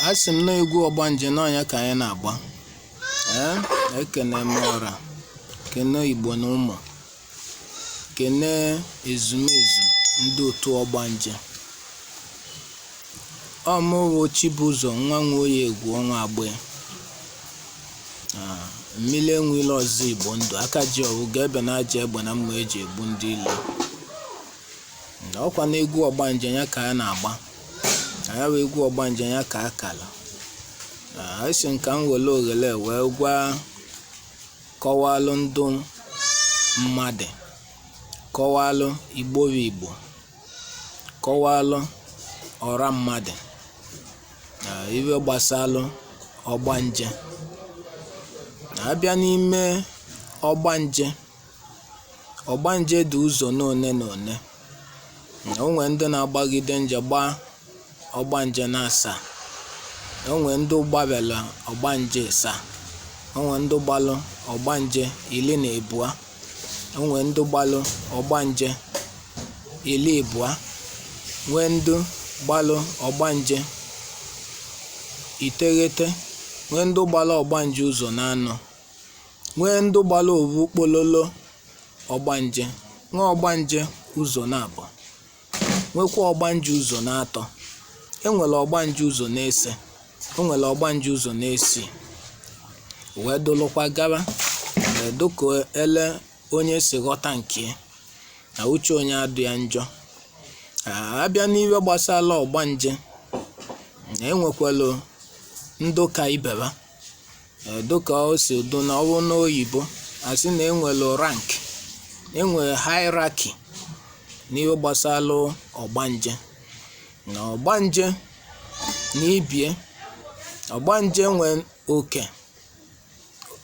A sị m na egwu ọgbanje na ọnya ka anyị na-agba. Ee, ekene m ọra, kene Igbo na ụmụ, kene ezumezu ndị otu ọgbanje. Ọ mụ bụ Chibụzọ nwa Nwoye egwu ọnwa agbe. Mmili enwilo ọzọ Igbo ndụ aka ji ọwụ ga-ebe na aja egbe na mma eji egbu ndị ilo. Ọkwa na egwu ọgbanje ya ka a na-agba. Na ya bụ egwu ọgbanje ya ka akala. Esi m ka m were oghele wee gwa kọwalụ ndụ mmadụ, kọwalụ Igbo bụ Igbo, kọwalụ ọra mmadụ na ife gbasalụ ọgbanje. Na abịa n'ime ọgbanje, ọgbanje dị ụzọ n'one na one. Na o nwee ndị na-agbagide nje gbaa ọgbanje na asaa. O nwee ndị gbabelu ọgbanje ịsaa. O nwee ndị gbalụ ọgbanje 12. O nwee ndị gbalụ ọgbanje 20. Nwee ndị gbalụ ọgbanje 9. Nwee ndị gbalụ ọgbanje ụzọ na anọ. Nwee ndị gbalụ ovu kpololo ọgbanje. Nwee ọgbanje ụzọ na abụọ. Nwekwa ọgbanje ụzọ na atọ. E nwere ọgbanje ụzọ na ese. O nwere ọgbanje ụzọ na isii. Wee dụlụkwa gaba dịka ele onye si ghọta nke ya na uche onye adị ya njọ. Abịa n'ihe gbasara ọgbanje, na enwekwalụ ndụ ka ibeba dịka o si dị na ọ bụ n'oyibo asị na enwelu rank, enwere hierarchy n'ihe gbasara ọgbanje. Na ọgbanje na ibie, ọgbanje nwe oke.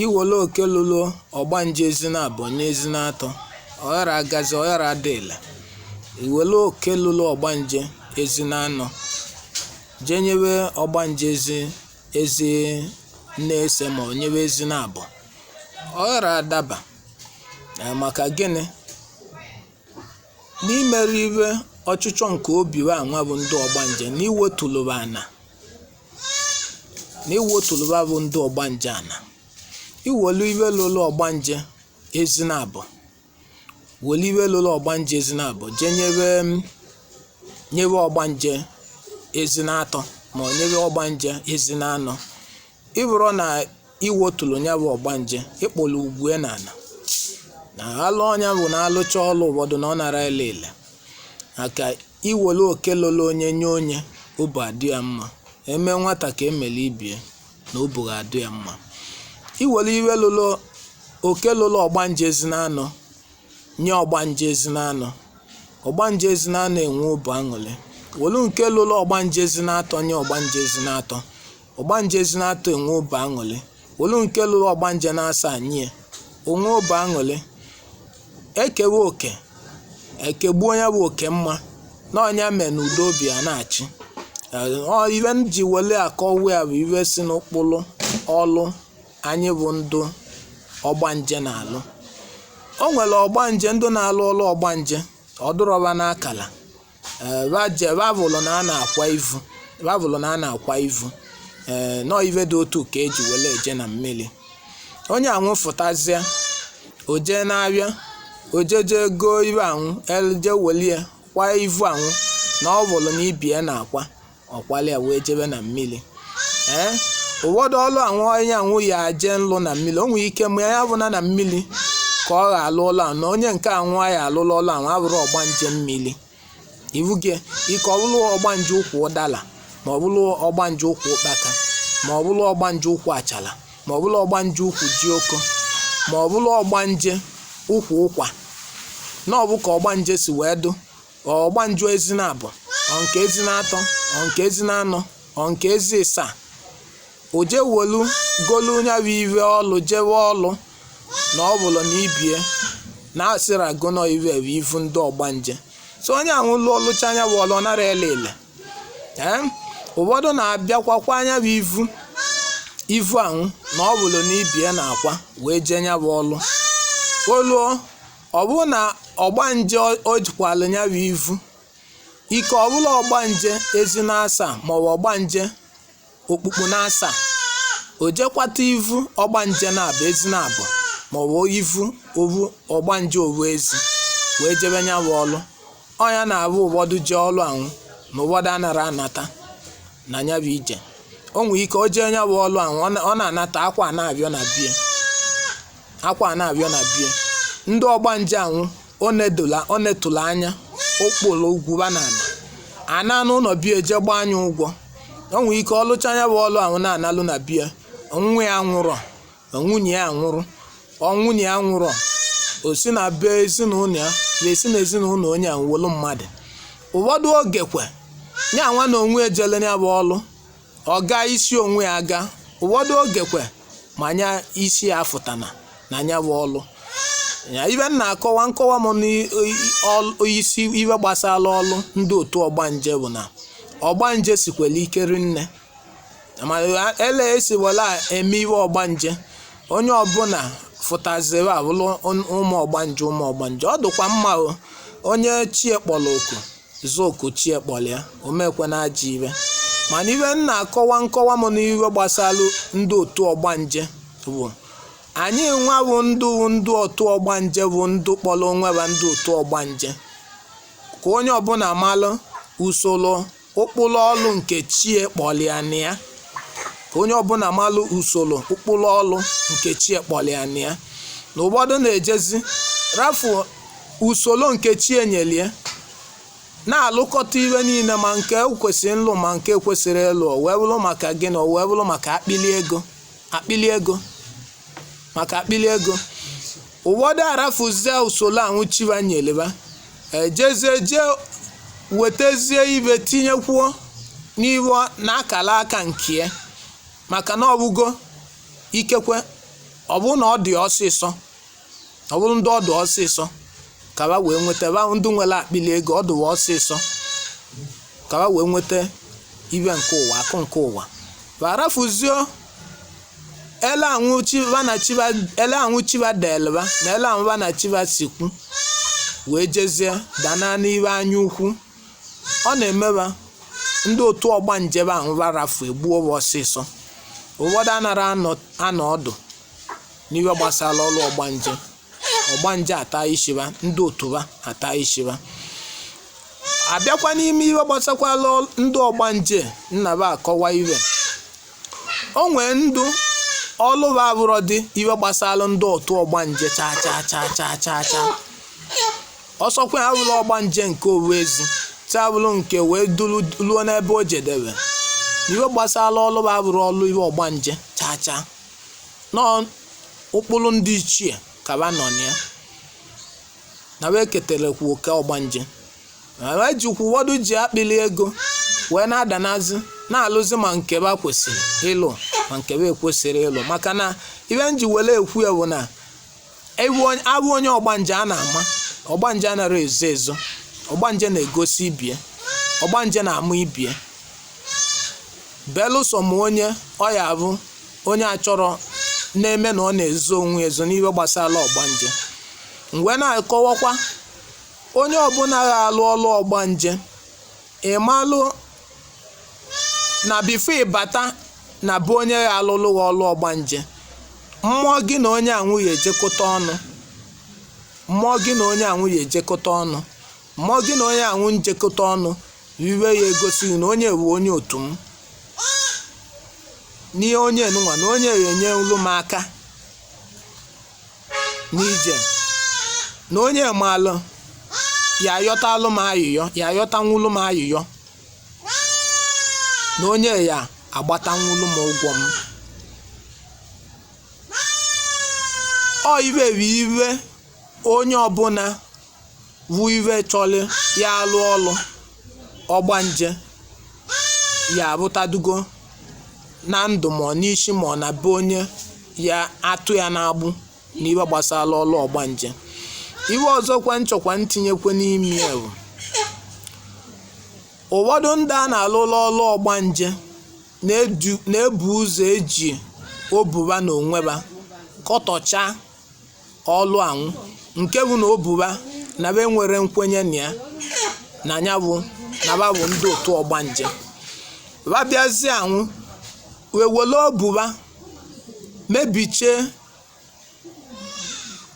Iwelu oke lụrụ ọgbanje ezi na abụọ nye ezi na atọ, ọ ghara agazi, ọ ghara adị ile. Iwelu oke lụrụ ọgbanje ezi na anọ, jee nyewe ọgbanje ezi ezi na-ese ma ọ nyewe ezi na abụọ, ọ ghara adaba. Maka gịnị? N'imerụ iwe ọchịchọ nke obi wa anwa bụ ndị ọgbanje na iwetuluba ana, na iwetuluba bụ ndị ọgbanje ana. Iwelu iwe lụrụ ọgbanje ezi na abụọ, welu iwe lụrụ ọgbanje ezi na abụọ jee nyewe nyewe ọgbanje ezi na atọ ma ọ nyewe ọgbanje ezi na anọ. Ị bụrụ na iwetulu ya bụ ọgbanje, ịkpọlụ ugwue n'ala. Na alụ ọnya bụ na alụcha ọlụ ụfọdụ na ọ nara ele ele. Maka iwelu oke lụrụ onye nye onye, obu adị ya mma. Eme nwata ka emeli ibie na obu ga-adị ya mma. Iwelu iwe lụrụ oke lụrụ ọgbanje ezi na anọ nye ọgbanje ezi na anọ, ọgbanje ezi na anọ enwe obu aṅụrị. Welu nke lụrụ ọgbanje ezi na atọ nye ọgbanje ezi na atọ, ọgbanje ezi na atọ enwe obu aṅụrị. Welu nke lụrụ ọgbanje na asaa nye, o nwee obu aṅụrị. Ekewe oke, ekegbuo ya bụ oke mma na ọnya mee na udo obi a na-achị. Ọ iwe m ji wele akọwa ya bụ iwe si n'ụkpụrụ ọlụ anyị bụ ndụ ọgbanje na-alụ. O nwere ọgbanje ndị na-alụ ọlụ ọgbanje, ọ dụrọba n'akala. Va je va vụlụ na a na-akwa ivu, va vụlụ na a na-akwa ivu. Nọọ ive dị otu ka eji wele eje na mmili. Onye anwụ fụtazịa, o jee n'abịa, o jee jee goo ive anwụ, eje welie kwa ivu anwụ na ọ vụlụ na ibie na-akwa, ọ kwalịa wee jebe na mmili. Ee, ụfọdụ ọlụ anwụ onye anwụ ya aje nlụ na mmili, o nwere ike ma ya bụna na mmili ka ọ ga-alụ ọlụ anwụ na onye nke anwụ ya alụlụ ọlụ anwụ abụrụ ọgbanje mmili. Ivugie, ike ọ bụlụ ọgbanje ụkwụ ụdala ma ọ bụlụ ọgbanje ụkwụ ụkpaka ma ọ bụlụ ọgbanje ụkwụ achala ma ọ bụlụ ọgbanje ụkwụ jioko ma ọ bụlụ ọgbanje ụkwụ ụkwa. Na ọ bụ ka ọgbanje si wee dụ. Ọgbanje ezi na abụọ, ọ nke ezi na atọ, ọ nke ezi na anọ, ọ nke ezi ịsaa. O jee welu golu ya bụ ive ọlụ jewe ọlụ na ọ bụlụ na ibie na asịrị agụnọ ive bụ ivu ndị ọgbanje. So onye anwụ lụọ lụcha anya bụ ọlụ ọ nara ele ele. Ee, ụfọdụ na-abịakwakwa anya bụ ivu ivu anwụ na ọ bụlụ na ibie na-akwa wee jee nya bụ ọlụ. O luo, ọ bụrụ na ọgbanje o jikwalụ ya bụ ivu, ike ọ bụla ọgbanje ezi na asaa maọbụ ọgbanje Okpukpu na asaa o jekwata ivu ọgbanje na-abụ ezi na-abụ, maọbụ ivu ovu ọgbanje ovu ezi wee jebe nya bụ ọlụ. Ọnya na-abụ ụfọdụ jee ọlụ anwụ na ụfọdụ anara anata na nya bụ ije. O nwee ike o jee nya bụ ọlụ anwụ, ọ na-anata akwa a na-abịọ na bie, akwa a na-abịọ na bie ndị ọgbanje anwụ. O netụla anya ụkpụrụ ugwuba na ana ana n'ụlọ bie jee gbaa anya ụgwọ. O nwee ike ọlụcha anya bụ ọlụ ahụ na-analụ na bie, nwa ya nwụrọ, nwunye ya nwụrụ, ọ nwunye ya nwụrọ, o si na be ezinụlọ ya wee si na ezinụlọ onye a nwụlụ mmadụ. Ụfọdụ oge kwe ya nwa na onwe ejele ya bụ ọlụ, ọ gaa isi onwe ya aga. Ụfọdụ oge kwe ma anya isi ya fụtana na ya bụ ọlụ ya. Ibe m na-akọwa nkọwa m n'isi ibe gbasara ọlụ ndị otu ọgbanje bụ na ọgbanje sikwere ike rinne, mana ele esi wela eme iwe ọgbanje, onye ọbụla fụtaziri abụrụ ụmụ ọgbanje, ụmụ ọgbanje. Ọ dịkwa mma o, onye chie kpọrọ oku zụ oku chie kpọrọ ya, omekwe na ajọ ibe. Mana ibe m na-akọwa nkọwa m n'iwe gbasara ndị otu ọgbanje bụ anyị nwa bụ ndị otu ọgbanje, bụ ndị kpọrọ onwe ba ndị otu ọgbanje, ka onye ọbụla malụ usoro ụkpụrụ ọlụ nke chie kpọrọ ya na ya, ka onye ọbụla malụ usoro ụkpụrụ ọlụ nke chie kpọrọ ya na ya. Na ụfọdụ na-ejezi rafu usoro nke chie nyelie na-alụkọta iwe niile, ma nke kwesịrị nlụ ma nke kwesịrị ịlụ, o wee bụrụ maka gịnị? O wee bụrụ maka akpịlị ego, akpịlị ego, maka akpịlị ego. Ụfọdụ arafuzie usoro ahụ chiba nyeleba, ejezie jee wetazie ibe tinyekwuo n'iwe n'akara aka nke ya, maka na ọbụgo ikekwe ọ bụrụ na ọ dị ọsịsọ, ọ bụrụ ndị ọ dị ọsịsọ ka ba wee nweta ba ndị nwere akpịlị ego, ọ dịwa ọsịsọ ka ba wee nweta ibe nke ụwa, akụ nke ụwa. Ba rafuzie ele anwụ chiba na chiba, ele anwụ chiba delba na ele anwụ ba na chiba sikwu, wee jezie dana n'ibe anya ukwu. Ọ na-emeba ndị otu ọgbanje ba ahụ ba rafu egbuo ba ọsịsọ. Ụfọdụ anara anọ ọdụ n'ihe gbasara ọrụ ọgbanje, ọgbanje ata ishiba, ndị otu ba ata ishiba. Abịakwa n'ime ihe gbasakwala ndị ọgbanje nnaba akọwa ibe o nwee ndụ ọlụba abụrọ dị ihe gbasara ndị otu ọgbanje chaa chaa chaa chaa chaa chaa. Ọsọkwa abụrụ ọgbanje nke owu ezi taa abụrụ nke wee duru ruo n'ebe o jedebe. Ihe gbasara ọlụba abụrụ ọlụ ihe ọgbanje chaa chaa nọọ ụkpụrụ ndị ichie ka ba nọ na ya na wee keterekwa oke ọgbanje, ma ejikwa ụfọdụ ji akpịlị ego wee na-adanazi na-alụzi ma nke ba kwesịrị ịlụ ma nke ba ekwesịrị ịlụ. Maka na ibe m ji were ekwu ya bụ na abụ onye ọgbanje a na-ama, ọgbanje anara ezo ezo, ọgbanje na-egosi ibie, ọgbanje na-ama ibie, belụsọ ma onye ọ ya abụ onye achọrọ na-eme na ọ na-ezo onwe ezo n'ihe gbasara ọgbanje. Mgbe na-akọwakwa onye ọbụla ga-alụ ọlụ ọgbanje, ịmalụ na bifo ịbata na be onye ga-alụlụ gị ọlụ ọgbanje, mmụọ gị na onye anwụ ya ejekọta ọnụ, mmụọ gị na onye anwụ ya ejekọta ọnụ, mmụọ gị na onye anwụ njekọta ọnụ, iwe ya egosi na onye bụ onye otu m n'ihe onye nụnwa na onye ya enyelu m aka n'ije, na onye maalụ ya ayọtalụ m ayụyọ, ya ayọtanwulu m ayụyọ, na onye ya agbatanwulu m ụgwọ m. Ọ iwe bụ iwe onye ọbụla bụ iwe chọrọ ya alụ ọlụ ọgbanje ya abụtadugo na ndụ, ma ọ n'isi ma ọ na be onye ya atụ ya n'agbụ n'iwe gbasara ọlụ ọgbanje. Iwe ọzọkwa nchọkwa ntinyekwe n'ime ya bụ ụfọdụ ndị a na-alụlụ ọlụ ọgbanje na-ebu ụzọ eji obuba na onweba kọtọcha ọlụ anwụ, nke bụ na obuba na be nwere nkwenye na ya na ya bụ na ba bụ ndị otu ọgbanje. Ba bịazie anwụ Wee were obuba mebichie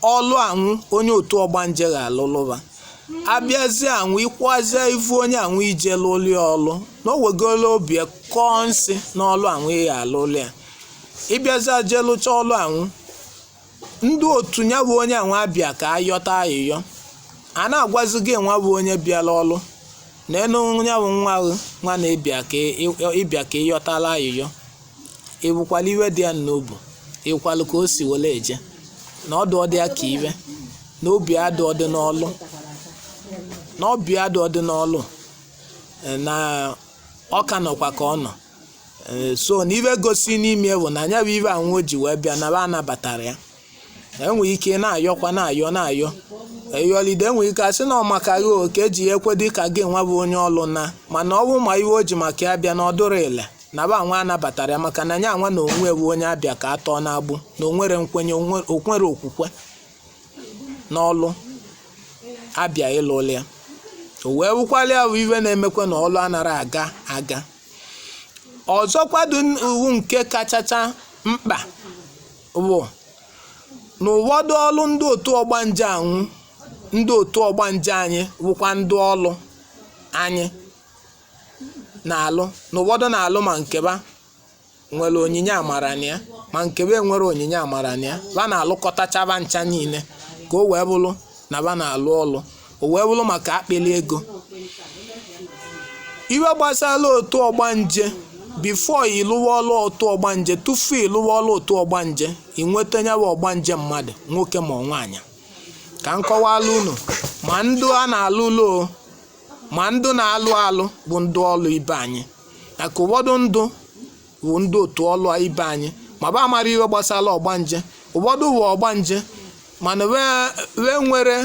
ọlụ anwụ onye otu ọgbanje ga-alụlụba. Abịazie anwụ ịkwụazie ivu onye anwụ ije lụlụ ya ọlụ na o wegolo obi kọọ nsị n'ọlụ anwụ ị ga-alụlụ ya. Ịbịazie jee lụcha ọlụ anwụ, ndị otu ya bụ onye anwụ abịa ka ayọta ayịyọ, a na-agwazi gị nwa bụ onye bịala ọlụ na enu ya bụ nwa gị nwa na-ebịa ka ịbịa ka ịyọtala ayịyọ, ịbụkwala iwe dị ya n'obu, ịkwalụ ka o si wele eje na ọdụ ọdị ya ka iwe na obi adụ ọdị n'ọlụ, na obi adụ ọdị n'ọlụ, na ọka nọkwa ka ọ nọ. So na iwe gosi n'ime bụ na anya bụ iwe anwụ o ji wee bịa na ba anabatara ya. Enwere ike na-ayọkwa na-ayọ na-ayọ eyọlide, enwere ike asị na ọ maka gị o ka eji ya ekwe dị ka gị nwa bụ onye ọlụ na, mana ọ bụ ma iwe o ji maka ya bịa na ọdụrụ ile na ba anwa anabatara ya, maka na nya anwa na onwe bụ onye abịa ka atọ n'agbụ na onwere nkwenye, onwere okwukwe n'ọlụ abịa ịlụlụ ya. O wee wụkwala ya bụ iwe na-emekwa na ọlụ anara aga aga. Ọzọkwa dị iwu nke kachacha mkpa bụ na ụfọdụ ọlụ ndị otu ọgbanje anwụ, ndị otu ọgbanje anyị bụkwa ndị ọlụ anyị na-alụ, na ụfọdụ na-alụ ma nkeba nwere onyinye amara na ya, ma nkeba enwere onyinye amara na ya, ba na-alụkọtachaba ncha niile ka o wee bụrụ na ba na-alụ ọlụ, o wee bụrụ maka akpịlị ego. Iwe gbasara otu ọgbanje, bifo ịlụwa ọlụ otu ọgbanje, tufu ịlụwa ọlụ otu ọgbanje, inweta ya bụ ọgbanje mmadụ nwoke ma nwaanyị. Ka m kọwalụ unu, ma ndụ a na-alụ ụlọ ma ndụ na-alụ alụ bụ ndụ ọlụ ibe anyị, maka ụfọdụ ndụ bụ ndị otu ọlụ ibe anyị ma ba amara ihe gbasara ọgbanje. Ụfọdụ bụ ọgbanje mana wee nwere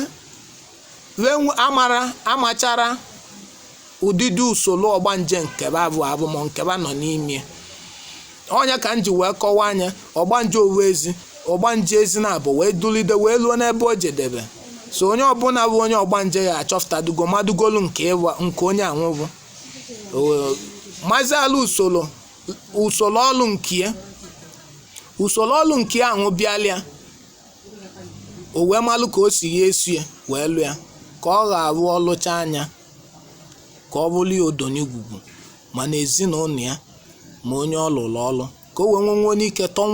wee amara amachara ụdịdị usoro ọgbanje nkeba bụ abụ ma nkeba nọ n'ime ọnya. Ka m ji wee kọwaa anya ọgbanje owu ezi ọgbanje ezi na-abụ wee dulide wee luo n'ebe o jedebe. So onye ọbụla bụ onye ọgbanje ya achọpụtadugo madugolu nke ịwa nke onye anwụ bụ maziala usoro usoro ọlụ nke ya, usoro ọlụ nke ya anwụ bịalịa, o wee malụ ka o si ya esi ya wee lụ ya ka ọ ga-abụ ọlụcha anya ka ọ bụrụ ya odonigwugwu ma na ezinụlọ ya ma onye ọ lụrụ ọlụ ka o wee nwenwe n'ike tọnwụ.